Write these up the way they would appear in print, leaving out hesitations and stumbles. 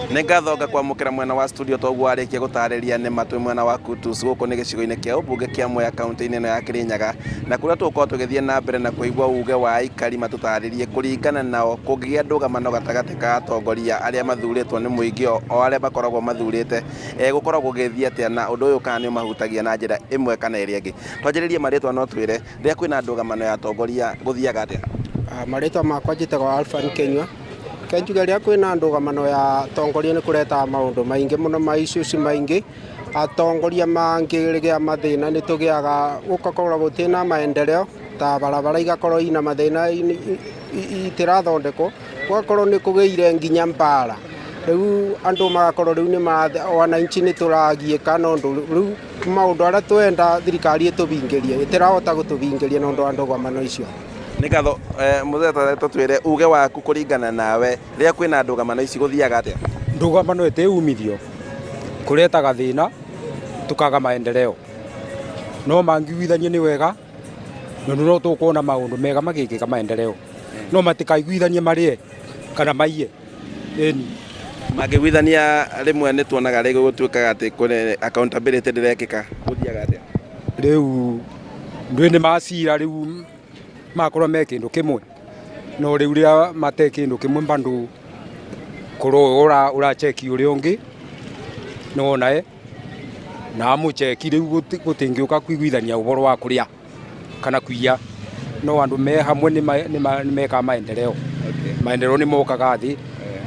Nĩ ngatho ngakwamũkĩra mwena wa studio toguo warĩkia gũtarĩria nĩ matwĩ mwena wa Kutus. Gũkũ nĩ gĩcigo-inĩ kĩa ũmbunge kĩa Mwea kaunti-inĩ ĩno ya Kĩrĩnyaga, na kũrĩa tũgũkorwo tũgĩthiĩ na mbere na kũigua uge wa aikari matũtarĩrie kũringana nao kũngĩgĩa ndũgamano gatagatĩ ka atongoria arĩa mathurĩtwo nĩ mũingĩ o arĩa makoragwo mathurĩte, gũkoragwo gũgĩthiĩ atĩa na ũndũ ũyũ kana nĩ ũmahutagia na njĩra ĩmwe kana ĩrĩa ĩngĩ. Twanjĩrĩrie marĩtwa no twĩre rĩrĩa kwĩna ndũgamano ya atongoria gũthiaga atĩa? Marĩtwa makwa njĩtagwo Alphan Kĩnyua. Reke njuge rĩrĩa kwĩna ndũgamano ya atongoria nĩ kũretaga maũndũ maingĩ mũno ma issues maingĩ, atongoria mangĩgĩa mathĩna nĩ tũgĩaga gũgakorwo gũtirĩ na maendeleo ta barabara igakorwo ina mathĩna itirathondekwo, gũgakorwo nĩ kũgĩire nginya mbara, rĩu andũ magakorwo rĩu nĩ wananchi nĩ tũragiĩka nĩ ũndũ rĩu maũndũ arĩa twenda thirikari ĩtũhingĩrie ĩtirahota gũtũhingĩria nĩ ũndũ wa ndũgamano icio. Nĩ ngatho mũthee tũtwĩre uge waku kũringana nawe rĩrĩa kwĩna ndũgamano ici gũthiaga atĩa? Ndũgamano ĩtĩ umithio kũretaga thĩna tũkaga maendeleo no mangĩiguithania nĩ wega tondũ no tũkuona maũndũ mega magĩkĩka maendeleo no matikaiguithanie marĩe kana maiye ĩni. Mangĩiguithania rĩmwe nĩ tuonaga rĩngĩ gũtuĩkaga atĩ kũrĩ accountability ndĩrekĩka gũthiaga atĩa? Rĩu ndũĩ nĩ macira rĩu makorwo me kĩndũ kĩmwe no rĩu rĩrĩa mate kĩndũ kĩmwe bado kũrĩ ũyũ ũracheki ũrĩa ũngĩ nĩwona ĩ na amũcheki rĩu gũtingĩũka kũiguithania ũhoro wa kũrĩa kana kũiya no andũ me hamwe nĩ mekaga maendeleo maendeleo nĩ mokaga thĩ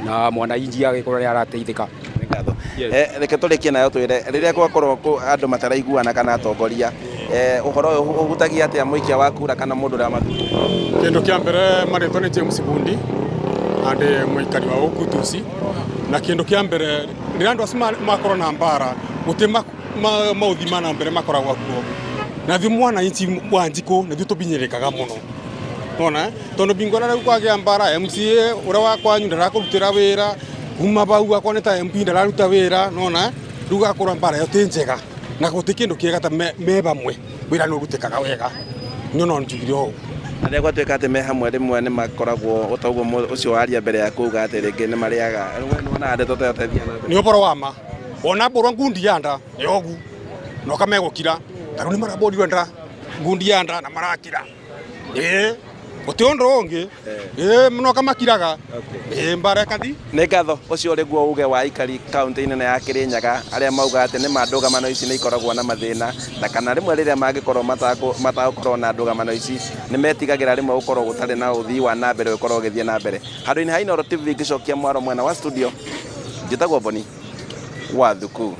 na mwananchi agĩkorwo nĩ arateithĩka. Nĩ ngatho. Eh, reke tũrĩkie nayo twĩre rĩrĩa gwakorwo andũ mataraiguana kana atongoria, eh, ũhoro ũyũ ũhutagia atĩa mũikia wa kura kana mũndũ ũrĩa mathurire? Kĩndũ kĩa mbere marĩtwa nĩ James Bundi na ndĩ mũikari wa gũkũ Tusi na kĩndũ kĩa mbere rĩrĩa andũ acio makorwo na mbara gũtirĩ maũthi ma na mbere makoragwo kuo na ithuĩ mwananchi wa Njikũ nĩ ithuĩ tũbinyĩrĩkaga mũno nona tondu bingona riu kwagia mbara MCA uria wa kwanyu ndarakũrutĩra wĩra kuma bau akorwo nĩ ta MP ndararuta wĩra nona riu gakorwo mbara ĩyo ti njega na gũtirĩ kĩndũ kĩega ta me bamwe wĩra nĩ ũrutĩkaga wega niĩ no njugire ũguo. Na rĩrĩa gwatuĩka atĩ me hamwe rĩmwe nĩ makoragwo ta ũguo ũcio waria mbere yaku auga atĩ rĩngĩ nĩ marĩaga, we nĩ wonaga ndeto ta ĩyo ta ĩthiaga na mbere? Nĩ ũboro wa ma ona mbũrwo ngundi ya nda nĩ ogu noka megũkira ta rĩu nĩ marabũrirwe nda ngundi ya nda na marakira ĩĩ gũtirĩ ũndũ ũngĩ ĩĩ noka makiraga ĩĩ mbara ĩkathi. Nĩ ngatho, ũcio ũrĩ guo uge wa aikari kaunti-inĩ ĩno ya Kĩrĩnyaga arĩa mauga atĩ nĩma ndũgamano ici nĩ ikoragwo na mathĩna na kana rĩmwe rĩrĩa mangĩkorwo matagũkorwo na ndũgamano ici nĩ metigagĩra rĩmwe gũkorwo gũtarĩ na ũthii wa na mbere ũgĩkorwo ũgĩthiĩ na mbere. Handũ-inĩ ha Inooro TV ngĩcokia mwaro mwena wa studio, njĩtagwo Boni wa Thuku.